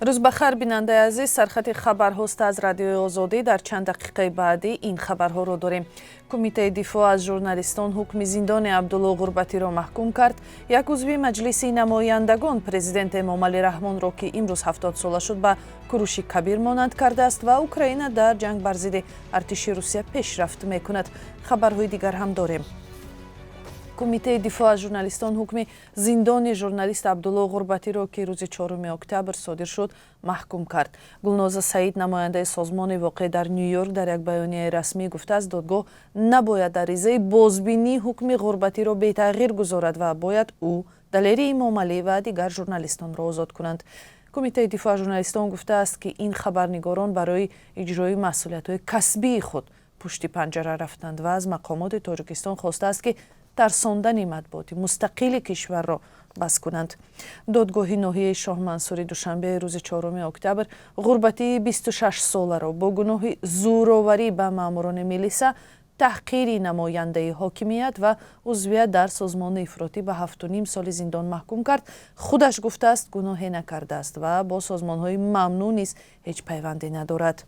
Рӯз ба хайр, бинандаи азиз. Сархати хабарҳост аз Радиои Озодӣ. Дар чанд дақиқаи баъдӣ ин хабарҳоро дорем: Кумитаи дифоъ аз журналистон ҳукми зиндони Абдулло Ғурбатиро маҳкум кард. Як узви Маҷлиси намояндагон президент Эмомалӣ Раҳмонро, ки имрӯз 70-сола шуд, ба Куруши Кабир монанд кардааст. Ва Украина дар ҷанг бар зидди артиши Русия пешрафт мекунад. Хабарҳои дигар ҳам дорем. Кумитаи дифоъ аз журналистон ҳукми зиндони журналист Абдулло Ғурбатиро, ки рӯзи 4 октябр содир шуд, маҳкум кард. Гулноза Саид, намояндаи созмони воқеъ дар Ню Йорк, дар як баёнияи расмӣ гуфтааст, додгоҳ набояд аризаи бозбинии ҳукми Ғурбатиро бетағйир гузорад ва бояд ӯ, Далери Имомалӣ ва дигар журналистонро озод кунанд. Кумитаи дифоъ аз журналистон гуфтааст, ки ин хабарнигорон барои иҷрои масъулиятҳои касбии худ пушти панҷара рафтанд ва аз мақомоти Тоҷикистон хостааст, ки тарсондани матбуоти мустақили кишварро бас кунанд. Додгоҳи ноҳияи Шоҳмансури Душанбе рӯзи 4 октябр Ғурбатии 26-соларо бо гуноҳи зӯроварӣ ба маъмурони милиса, таҳқири намояндаи ҳокимият ва узвият дар созмони ифротӣ ба 7,5 соли зиндон маҳкум кард. Худаш гуфтааст, гуноҳе накардааст ва бо созмонҳои мамнӯъ низ ҳеҷ пайванде надорад.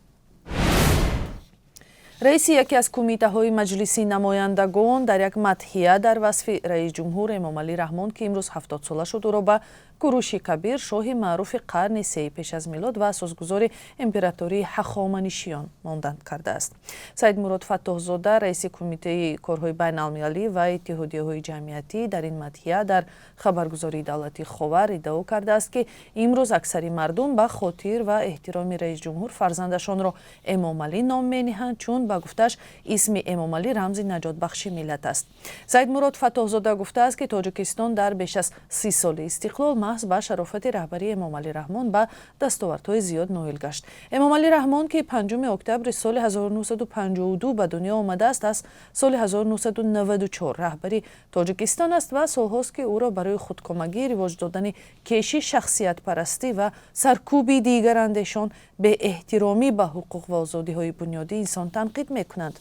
Раиси яке аз кумитаҳои Маҷлиси намояндагон дар як мадҳия дар васфи раисҷумҳур Эмомалӣ Раҳмон, ки имрӯз 70-сола шуд, ӯро ба Куруши Кабир, шоҳи маъруфи қарни сеи пеш аз милод ва асосгузори императории Ҳахоманишиён, монанд кардааст. Саидмурод Фаттоҳзода, раиси Кумитаи корҳои байналмилалӣ ва иттиҳодияҳои ҷамъиятӣ, дар ин мадҳия дар хабаргузории давлатии Ховар иддао кардааст, ки имрӯз аксари мардум ба хотир ва эҳтироми раисҷумҳур фарзандашонро Эмомалӣ ном мениҳанд, чун, ба гуфтааш, исми Эмомалӣ рамзи наҷотбахши миллат аст. Саидмурод Фаттоҳзода гуфтааст, ки Тоҷикистон дар беш аз 30 соли истиқлол маҳз ба шарофати раҳбарии Эмомалӣ Раҳмон ба дастовардҳои зиёд ноил гашт. Эмомалӣ Раҳмон, ки 5 октябри соли 1952 ба дунё омадааст, аз соли 1994 раҳбари Тоҷикистон аст ва солҳост, ки ӯро барои худкомагӣ, ривоҷ додани кеши шахсиятпарастӣ ва саркӯби дигарандешон, беэҳтиромӣ ба ҳуқуқ ва озодиҳои бунёдии инсон танқид мекунанд.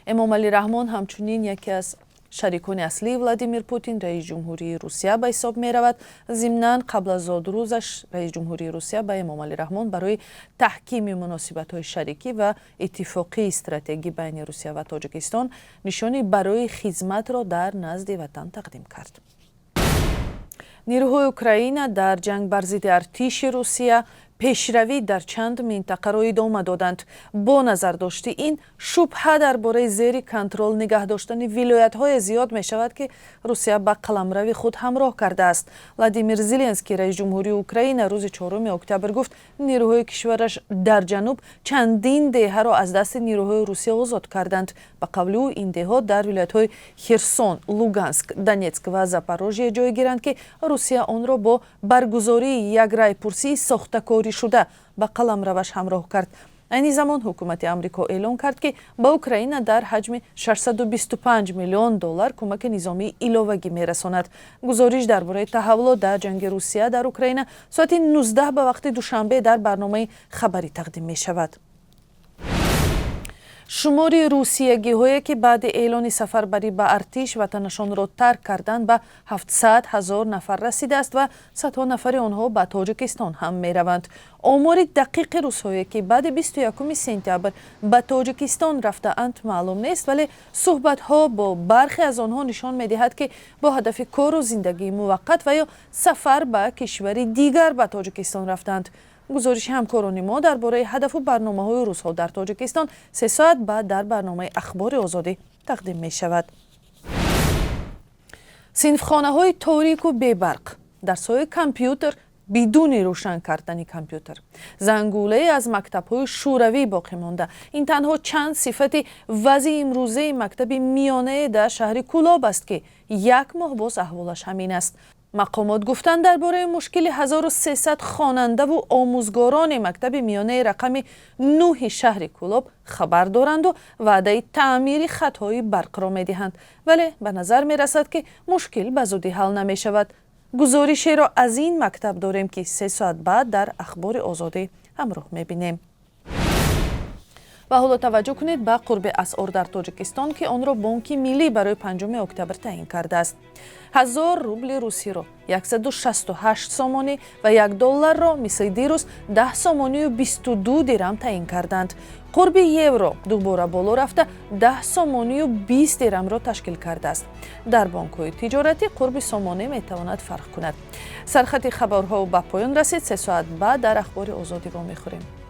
Эмомалӣ Раҳмон ҳамчунин яке аз шарикони аслии Владимир Путин, раиси ҷумҳурии Русия, ба ҳисоб меравад. Зимнан, қабл аз зодрӯзаш раиси ҷумҳурии Русия ба Эмомалӣ Раҳмон барои таҳкими муносибатҳои шарикӣ ва иттифоқии стратегӣ байни Русия ва Тоҷикистон нишони «Барои хизматро дар назди Ватан» тақдим кард. Нирӯҳои Украина дар ҷанг бар зидди артиши Русия пешравӣ дар чанд минтақаро идома доданд. Бо назардошти ин, шубҳа дар бораи зери контрол нигаҳ доштани вилоятҳое зиёд мешавад, ки Русия ба қаламрави худ ҳамроҳ кардааст. Владимир Зеленский, раиси ҷумҳурии Украина, рӯзи 4 октябр гуфт, нирӯҳои кишвараш дар ҷануб чандин деҳаро аз дасти нирӯҳои Русия озод карданд. Ба қавли ӯ, ин деҳот дар вилоятҳои Херсон, Луганск, Донетск ва Запорожье ҷойгиранд, ки Русия онро бо баргузории як райпурсии сохтакорӣ шуда ба қаламраваш ҳамроҳ кард. Айни замон ҳукумати Амрико эълон кард, ки ба Украина дар ҳаҷми 625 миллион доллар кӯмаки низомии иловагӣ мерасонад. Гузориш дар бораи таҳаввулот дар ҷанги Русия дар Украина соати 19 ба вақти Душанбе дар барномаи хабарӣ тақдим мешавад. Шумори русиягиҳое, ки баъди эълони сафарбарӣ ба артиш ватанашонро тарк карданд, ба 700 ҳазор нафар расидааст ва садҳо нафари онҳо ба Тоҷикистон ҳам мераванд. Омори дақиқи русҳое, ки баъди 21 сентябр ба Тоҷикистон рафтаанд, маълум нест, вале суҳбатҳо бо бархе аз онҳо нишон медиҳад, ки бо ҳадафи кору зиндагии муваққат ва ё сафар ба кишвари дигар ба Тоҷикистон рафтаанд. Гузориши ҳамкорони мо дар бораи ҳадафу барномаҳои русҳо дар Тоҷикистон 3 соат баъд дар барномаи Ахбори Озодӣ тақдим мешавад. Синфхонаҳои торику бебарқ, дарсҳои компютер бидуни рӯшан кардани компютер, зангулае аз мактабҳои шӯравӣ боқӣ монда — ин танҳо чанд сифати вазъи имрӯзаи мактаби миёнае дар шаҳри Кӯлоб аст, ки як моҳ боз аҳволаш ҳамин аст. Мақомот гуфтанд, дар бораи мушкили 1300 хонандаву омӯзгорони мактаби миёнаи рақами нӯҳи шаҳри Кӯлоб хабар доранду ваъдаи таъмири хатҳои барқро медиҳанд, вале ба назар мерасад, ки мушкил ба зудӣ ҳал намешавад. Гузоришеро аз ин мактаб дорем, ки 3 соат баъд дар Ахбори Озодӣ ҳамроҳ мебинем. Ва ҳоло таваҷҷӯҳ кунед ба қурби асъор дар Тоҷикистон, ки онро Бонки Миллӣ барои 5 октябр таъин кардааст. 1000 рубли русиро 168 сомонӣ ва 1 долларро мисли дирӯз 10 сомонию 22 дирам таъин карданд. Қурби евро дубора боло рафта, 10 сомонию 20 дирамро ташкил кардааст. Дар бонкҳои тиҷоратӣ қурби сомонӣ метавонад фарқ кунад. Сархати хабарҳо ба поён расид. 3 соат баъд дар Ахбори Озодӣ вомехӯрем.